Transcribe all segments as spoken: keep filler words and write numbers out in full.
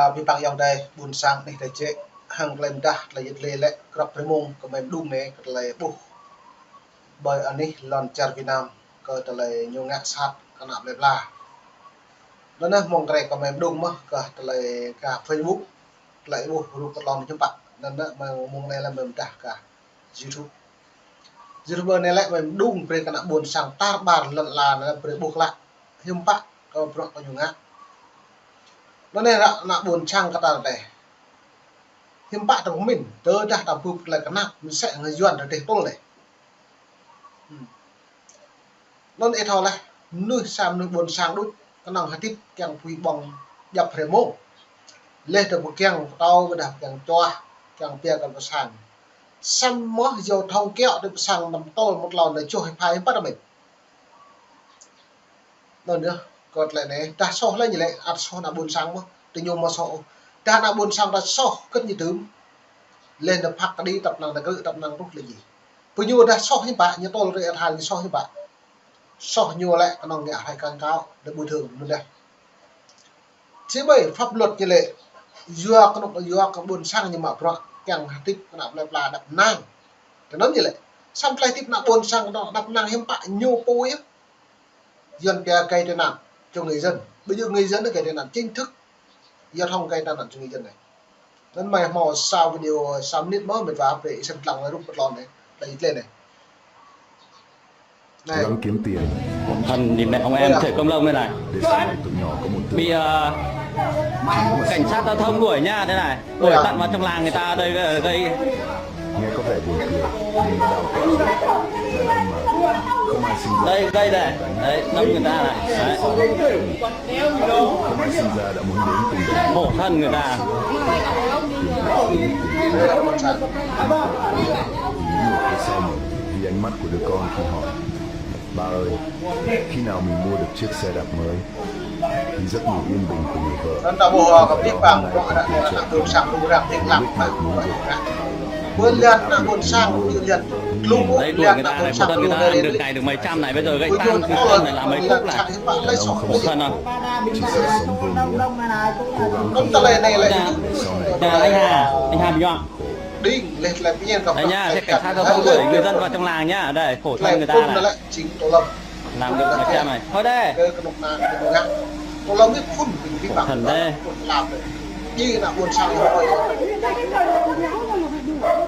Abih bang ayŏng adơi ƀuôn sang anih tơčĕ, hăng tơlơi mơdah tơlơi yet lĕ lĕ krăp brơi mơ̆ng kơ mơi mơđung anai kơ tơlơi ƀuh ƀơi anih lŏn čar Việt Nam kơ tơlơi ñu ngă sat kơ ană plơi pla. Anŭn yơh mơ̆ng krĕ kơ mơi mơđung mơ̆ kơ tơlơi kơ Facebook, tơlơi ƀuh rup kơ lŏn hiư̆m pă. Anŭn yơh mơ̆ng anai lĕ mơi mơdah kơ YouTube. YouTube anai lĕ mơi mơđung brơi kơ ană ƀuôn sang tar ƀar lŏn ala anai brơi ƀuh klă hiư̆m pă kơ bruă kơ ñu ngă. Anŭn yơh ră ană ƀuôn sang kơ ta rơdêh. Hiư̆m pă ta pơmĭn, tơdah ta bưp tơlơi kơnap, mơsĕ hăng Yuan rơdêh tơl anai. Hmm. Anŭn ih thâo laih, mơnuih sa mơnuih ƀuôn sang đôč, kơnơ̆ng hơdip kiăng pui ƀơ̆ng djŏp hrơi mông. Laih dơ̆ng pơkiăng pơtâo, ƀôdah pơkiăng čuah, kiăng pia kơ pơsang. Samơ̆ yua thâo kiaŏ tui pơsang năm tơl mơ̆ng tlâo anai čuh ih phai hiư̆m pă ta mĭn. Anŭn yơh, kơ tơlơi anai, dah soh lĕ ñu lĕ, ăt soh ană ƀuôn sang mơ̆, tơ ñu mơ̆ soh ôh. Dah ană ƀuôn sang ta soh, kơ̆t ñu tơm. Laih anŭn phak kơđi tăp năng, ta krư̆ tăp năng truh lĕ jih. Pơ ñu dah soh hiư̆m pă, ñu tơl rơi ăt hal ñu soh hiư̆m pă. Soh ñu lĕ kơnơ̆ng ngă hrơi kang kao, đe bồi thường anŭn yơh. Či ƀai pháp luật ñu lĕ, yua kơ anŏ, yua kơ ƀuôn sang ñu mă bruă, kiăng hơdip kơ ană plơi pla đăp năng. Tơ anŭn ñu lĕ, samơ̆ tơlơi hơdip ană ƀuôn sang kơ anŏ đăp năng hiư̆m pă ñu pô yơh. Yuan pia gây tai nạn cho người dân. Ƀu djơ̆ người dân nó gây tai nạn chính thức. Giao thông gây tai nạn cho người dân anai. Anŭn mơi hmâo sa video sa mơnit mơ̆ mĕt wa brơi ih sĭt lăng rup pơtlon anai. Đa ih tlĕ anai. Anai. Gắng kiếm tiền. Thân thì mẹ ông em Ơ. Chửi Công Lâm đây này. Để sau này tụi nhỏ có một tương lai. Bị, ờ, cảnh sát giao thông đuổi nha, đây này. Đuổi tận vào trong làng người ta đây, ờ, gây Nghe có vẻ buồn cười, nhưng nó đau kẹo. Đàn ông mà, không ai sinh ra Đây, đây, đây. Đấy, đâm người ta này. Đấy. Không ai sinh ra đã muốn đến tình trạng Khổ thân người ta. Tìm cách cứu, tìm cách cứu. Vì một cái sau mình, vì ánh mắt của đứa con khi hỏi: "Ba ơi, khi nào mình mua được chiếc xe đạp mới?" Thì giấc ngủ yên bình của người vợ. Anŭn ta ƀuh kơ pih pang, bruă ană ƀuôn sang lu răng tĭng lăng mă. Ƀơi lŏn ană ƀuôn sang, ƀơi lŏn lu, Đấy, đuổi người ta này, một tuần người ta ăn được ngày được mấy trăm này, bây giờ gãy tan, cứ tuần này là mấy phút này. Khổ thân à. Anŭn tơlơi anai lĕ. Nhà, nhà anh Hà, anh Hà Bình Hoàng. Đing, lĕ tơlơi pơñen kơ Đây nha, cảnh sát giao thông đuổi người dân vào trong làng nhá. Đây, khổ thân người ta này. Chính Tô Lâm. Làm được một trăm này. Thôi đây. Kơ kơnuk kơna kơ kơnuk kơna. Tô Lâm biết phun, mình vi phạm. Khổ thân đấy. Phun làm đấy. Đi là buôn sang rồi.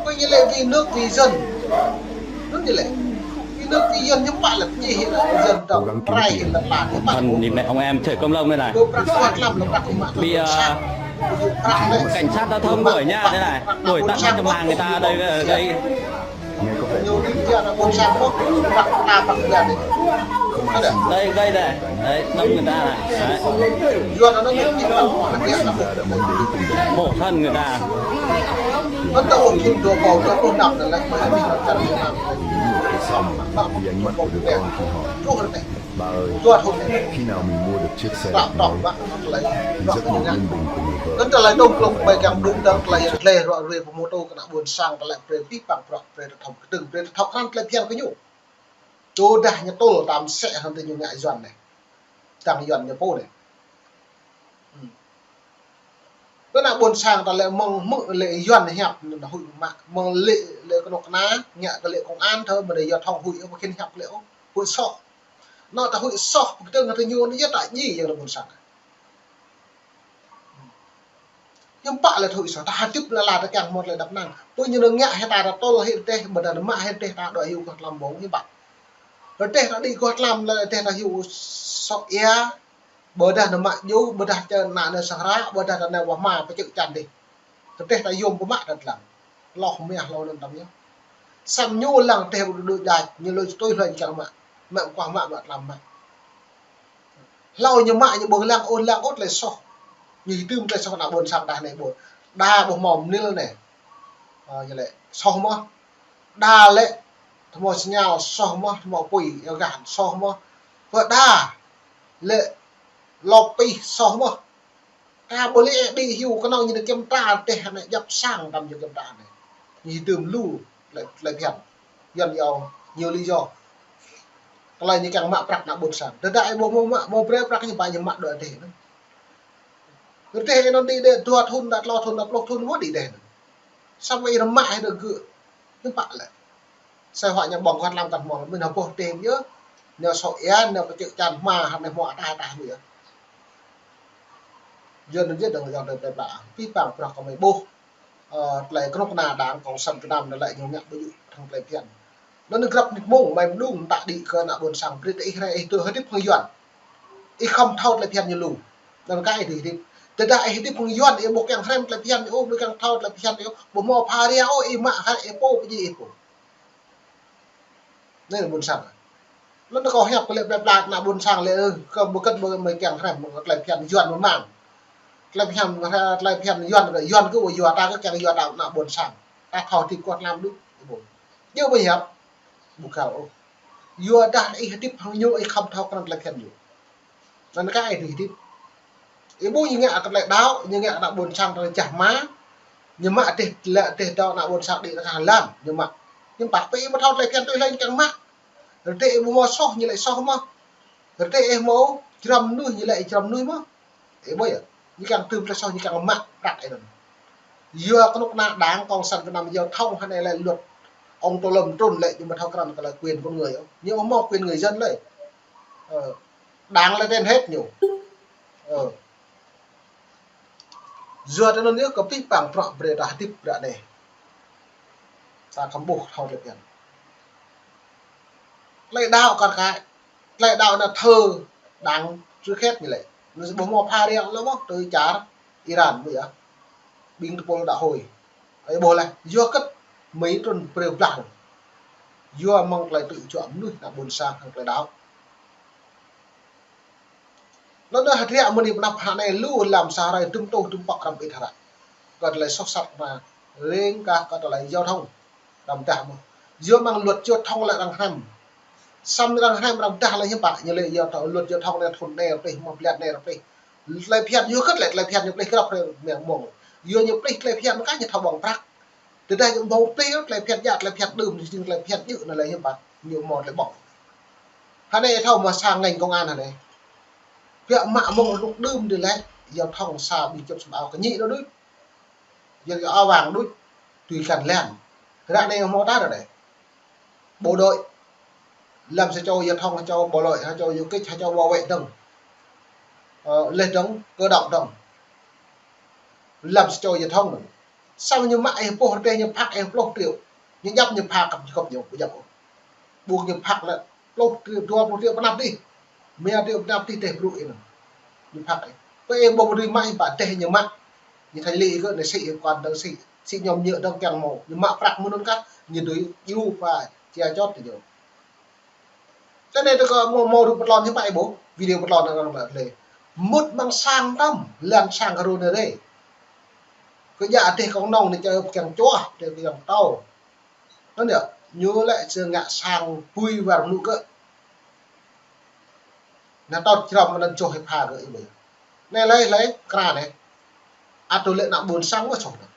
Coi như là vì nước, vì dân. Đúng như lẽ. Vì nước, vì dân, nhưng mà là chỉ hiện là dân tộc. Rai hiện là lạ. Khổ thân thì mẹ ông em chửi Công Lâm đây này. Bị, ờ, cảnh sát giao thông đuổi nha, đây này. Đuổi tận trong làng người ta đây, đây. Nghe có vẻ buồn Đây, đây, đây. Đấy, đâm người ta này. Đấy. Khổ thân người ta. Vì ánh mắt của đứa con khi hỏi: "Ba ơi, khi nào mình mua được chiếc xe đạp mới?" Thì giấc ngủ yên bình của người vợ. Anŭn tơlơi dŏng klŏng ƀai kiăng đŭng dơ̆ng tơlơi rơlê ruă ruê pơmôtô kơ ană ƀuôn sang tơlơi brơi pih pang bruă brơi tơthŏm kơtưng brơi tơthŏm krăn tơlơi phiăn kơ ñu. Tơdah ñu tơl tam sĕ hăng tơ ñu ngă Yuan anai. Tơdang Yuan ñu pô anai. Hmm. Kơ ană ƀuôn sang ta lĕ mơ̆ng hmư̆ lĕ Yuan hiăp anŭn huĭ mă. Mơ̆ng lĕ, lĕ kơnuk kơna, ngă kơ lĕ công an thơ, mơ̆ đe yua thŏng huĭ, ƀu khĭn hiăp lĕ ôh, huĭ soh. Anŭn ta huĭ soh, pơkơtơ̆ng hăng tơ ñu anŭn yơh ta djai yơh ană ƀuôn sang. Hiư̆m pă lĕ thui soh, ta hơdip lĕ la ta kiăng mơ̆t lĕ đăp năng. Pô ñu nao ngă hĭ ta, ta tơl hĭ rơdêh, ƀôdah nao mă hĭ rơdêh ta đuaĭ hyu kơ tlam ƀơ̆ng, hiư̆m pă. Rơdêh ta đĭ kơ tlam lĕ rơdêh ta hyu soh ia, ƀôdah nao mă djơ̆, ƀôdah čơ ană nao sang hră, ƀôdah ta nao wah ma pơčơ̆ čan dih. Rơdêh ta yôm pơmă ta tlam. Hloh mơ̆ hloh anŭn tlam yơh. Samơ̆ ñu lăng rơdêh ƀu đuaĭ đač, ñu lui tui hluai ñu kiăng mă. Mă mơkuah mă, mă tlam mă. Hlâo ñu mă ñu ƀơ̆ng lăng ôh, lăng ôh tơlơi soh. Ñu hơdôm tơlơi soh ană ƀuôn sang đah anai ƀu. Đa ƀu hmâo mơnil anai. Ơ, ñu lĕ soh mơ̆. Đa lĕ tơhmâo signal soh mơ̆, tơhmâo apui, yua gah soh mơ̆. Pơ đa lĕ lŏp pih soh mơ̆. Ta ƀu lĕ đĭ hyu kơnơ̆ng ñu nao kiểm tra rơdêh anai djăp sang tơdang ñu kiểm tra anai. Ñu hơdôm lu tơlơi, tơlơi phiăn. Yuan yua, nhiều lý do. Tơlơi ñu kiăng mă prăk ană ƀuôn sang. Tơdah ih ƀu hmâo mă, ƀu brơi prăk ñu ba ñu mă đuaĭ rơdêh anŭn. Rơdêh ih anŭn đĭ đeh dua thŭn, đa klâo thŭn, đa pluh thŭn, mơ̆ đĭ đeh anŭn. Samơ̆ ih rơmah ih rơgơ̆. Hiư̆m pă lĕ. Sĕ huă ñu ƀơ̆ng kơnam kăn hmâo, mĭn hơpô teh ñu. Ñu sŏ ia, ñu pơčĕk čan hma, hăng ñu hmâo ataih ataih ñu yơh. Yua anŭn yơh dơ̆ng yơh dơ̆ng plei pla. Pih pang bruă kơ mơi ƀuh. Ơ, tơlơi kơnuk kơna Đảng Cộng sản Việt Nam anai lĕ ñu ngă ƀu djơ̆ hăng tơlơi phiăn. Anŭn grăp mơnit mông, mơi mơđung ta đĭ kơ ană ƀôn sang brơi ih rai ih tui hơdip hăng Yuan. Ih khŏm thâo tơlơi phiăn ñu lu. Anŭn kơ ih tui hơdip. Tơdah ih hơdip hăng Yuan, ih ƀu kiăng hrăm tơlơi phiăn ñu, ƀu kiăng thâo tơlơi phiăn ñu, ƀu hmâo pha ria ôh, ih mă hă ih pô, pơjing ih pô. Anai ƀôn sang. Anŭn kâo hiăp kơ lĕ plei pla ană ƀôn sang lĕ, ơ, kơ ƀu kơ̆t ƀu mơi kiăng hrăm tơlơi phiăn Yuan mơ̆n. Tơlơi phiăn, tơlơi phiăn Yuan kơ, Yuan kơ ƀu yua ta kơ kiăng yua ta ană ƀôn sang. Ta thâo hơdip kơ tlam đôč, ƀu. Ñu ƀu hiăp. Ƀu kâo ôh. Yua dah ih hơdip hăng ñu ih khŏm thâo krăn tơlơi phiăn ñu. Anŭn kơ ih tui hơdip. Ih ƀu ñu ngă kơ tơlơi đaŏ, ñu ngă kơ ană ƀôn sang tơlơi čah hma. Ñu mă teh lĕ teh dŏ ană ƀôn sang đĭ rơkah lăm, ñu mă. Ñu pă pơ ih ƀu thâo tơlơi phiăn tui lĕ ñu kiăng mă. Rơdêh ih ƀu hmâo soh, ñu lĕ soh mơ̆. Rơdêh ih hmâo jrăm mơnuih, ñu lĕ jrăm mơnuih mơ̆. Ih ƀuh yơh. Ñu kiăng tơm tơlơi soh, ñu kiăng mă prăk ih anŭn. Yua kơnuk kơna Đảng Cộng sản Việt Nam giao thông hơnai lĕ luật ông Tô Lâm trŭn lĕ ñu ƀu thâo krăn kơ lĕ quyền con người ôh. Ñu hmâo quyền người dân lĕ. Ơ, Đảng lĕ trên hết ñu. Ơ. Yua tơ anŭn yơh kơ pih pang bruă brơi ta hơdip bruă anai. Ta khŏm ƀuh thâo tơlơi phiăn. Tơlơi đaŏ kar kaĭ. Tơlơi đaŏ anŭn thơ Đảng trước hết ñu lĕ. Anŭn ƀu hmâo pha ria lơ mơ̆ tui čar Iran ƀu yơh. Ƀing tơpul đaŏ hơi. Ih ƀuh lĕ, yua kơ̆t mơi trŭn brơi blah anŭn. Yua mơ̆ng tơlơi tŭ juă mơnuih ană ƀôn sang hăng tơlơi đaŏ. Anŭn hơdră mơ̆ng anai pơ anăp hơnai lu lăm sa hrơi dŭm tuh dŭm pŏk arăng pơit hơră. Kơ tơlơi soh sat mă, lêng kah kơ tơlơi giao thông. Arăng pơdah mơ̆n. Yua mơ̆ng luật giao thông lĕ arăng hrăm. Samơ̆ arăng hrăm arăng pơdah lĕ hiư̆m pă, ñu lĕ yua thâo luật giao thông anai thŭn anai arăng pơplih, hmâo blan anai arăng pơplih. Tơlơi phiăn yua kơ̆t lĕ tơlơi phiăn ñu pơplih grăp hrơi mơ̆ng mông. Yua ñu pơplih tơlơi phiăn kah ñu thâo ƀơ̆ng prăk. Tơdah ñu ƀơ̆ng pơplih tơlơi phiăn djă, tơlơi phiăn đưm, jing tơlơi phiăn djơ̆ anŭn lĕ hiư̆m pă, ñu hmâo tơlơi ƀơ̆ng. Hơnai thâo mơ̆ sang ngành công an hơnai. Biă mă mơ̆ng rŭk đưm đĭ lĕ, giao thông sa ƀing čŏp sum ao kơ ñĭ đôč. Yua kơ ao wang đôč, tui kăn lĕn. Ră anai hmâo ta ră anai. Bộ đội. Lăm sa čô giao thông, sa čô bộ đội, sa čô du kích, sa čô bảo vệ dơ̆ng. Ơ, leh dơ̆ng, cơ động dơ̆ng. Lăm sa čô giao thông dơ̆ng. Samơ̆ ñu mă ih pô rơdêh ñu phak ih pluh triệu. Ñu djăp ñu phak kăp ñu kăp ñu, ƀu djăp ôh. Ƀu ñu phak lĕ pluh triệu, dua pluh triệu pơ anăp dih. Mia triệu pơ anăp dih teh brŭ ih anŭn. Ñu phak ih. Pơ ih ƀu mơdưi mă ih pă teh ñu mă. Ñu tha lĕ ih kơ anai sĭ ih kơ anŭn dơ̆ng sĭ. Sĭ ñu mơñă dơ̆ng kiăng hmâo. Ñu mă prăk mơ̆n anŭn kah. Ñu dưi djru pă chia chót tơ ñu. Tơ anai tơ kơ hmâo, hmâo rŭ pơtlon hiư̆m pă ih ƀuh. Video pơtlon anŭn lĕ. Mŭt mơ̆ng sang tơm, lăn sang kơ run anai. Kơ djă teh kông nong anai čơ kiăng čuah, teh kiăng tâo. Anŭn yơh, ñu lĕ sơ ngă sang pui war mơnŭ kơ. Anŭn tơl jrăm anŭn čoh hĭ pha kơ ih ƀuh. Anai lĕ, lĕ, kra anai. Ăt tui lĕ ană ƀôn sang wơ̆t soh anŭn.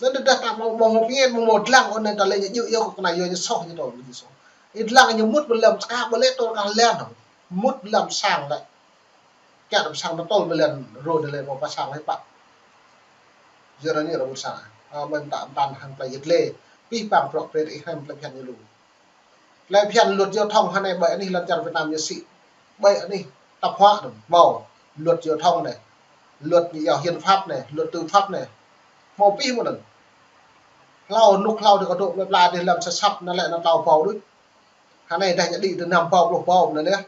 Anŭn tơdah ta hmâo, hmâo, hmâo pơngiĕt, hmâo, hmâo dlăng, ôh, anŭn ta lĕ ñu djơ̆ yơh kơ anai yơh ñu soh, ñu tơl ñu soh. Ih dlăng ñu mŭt ƀơi lăm ska, ƀơi lĕ tơl kah lĕn. Mŭt ƀơi lăm sang lĕ. Kiăng tơm sang tơl mơ̆ lĕn rô đe lĕ mơ̆ pơsang lĕ pă. Yua anŭn yơh ră ƀôn sang. Ơ, mơ̆n ta pơtăn hăng tơlơi yit lĕ. Pih pang bruă brơi ih hrăm tơlơi phiăn ñu lu. Tơlơi phiăn luật giao thông hơnai ƀơi anih lŏn čar Việt Nam ñu sĭ. Ƀơi anih tap huă anŭn. Hmâo luật giao thông anai. Luật ñu yua hiến pháp anai. Luật tư pháp anai. Hmâo pih mơ̆n anŭn. Hlâo nuk hlâo dih kơ dŏ plơi pla dih lăm sa săp anŭn lĕ anŭn tlâo ƀâo đôč. Hơnai dah ñu đĭ tơ năm ƀâo pluh ƀâo anŭn yơh.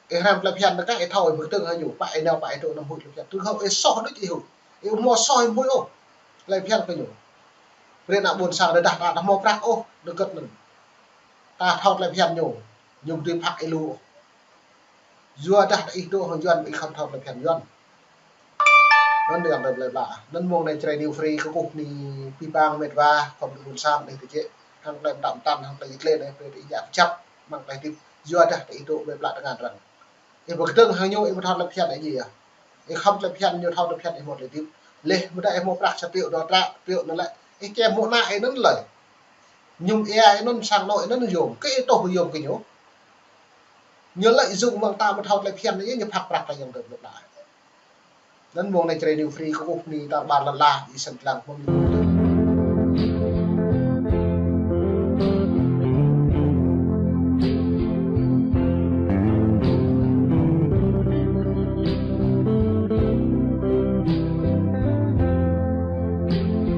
Ih hrăm tơlơi phiăn anŭn kah ih thâo ih pơkơdơ̆ng hăng ñu, pă ih nao pă ih dŏ anăm huĭ tơlơi phiăn. Tui hơ̆k ih soh đôč ih huĭ. Ih ƀu hmâo soh ih ƀu huĭ ôh. Tơlơi phiăn kơ ñu. Brơi ană ƀôn sang tơdah ta, ta hmâo prăk ôh, đơ̆ng kơ̆t anŭn. Ta thâo tơlơi phiăn ñu. Ñu ƀu dưi phak ih lu ôh. Yua dah ih dŏ hăng Yuan ih khŏm thâo tơlơi phiăn Yuan. Anŭn yơh tơlơi plơi pla. Anŭn mông anai Jrai New Free kơkuh bơni pih pang met wa, khŏm tơlơi ƀôn sang anai tơčĕ. Hăng tơlơi pơtăn pơtăn, hăng tơlơi yit lĕ anai, brơi ih djă kơjăp, mơ̆ng tơlơi hơdip. Yua dah ih dŏ plơi pla tơngan arăng. Ih pơkơdơ̆ng hăng ñu, ih ƀu thâo tơlơi phiăn ih yơh. Ih khŏm tơlơi phiăn ñu thâo tơlơi phiăn ih hmâo tơlơi hơdip. Leh mơ̆ dah ih hmâo prăk sa triệu, dua prăk, triệu anŭn lĕ. Ih čem hmâo ană ih anŭn lơi. Mơñum ia ih anŭn, sang anŏ ih anŭn yôm. Kơ ih tŏh yôm kơ ñu. Ñu lĕ yua mơ̆ng ta mơ̆ thâo tơlơi phiăn anai, ñu phak prăk tơlơi ayŏng adơi ƀlŏk đa. Anŭn mơ̆ng anai Jrai New Free kơ ƀuh anai ta ƀar lăn la, ih săn lăng mơ̆ng anai.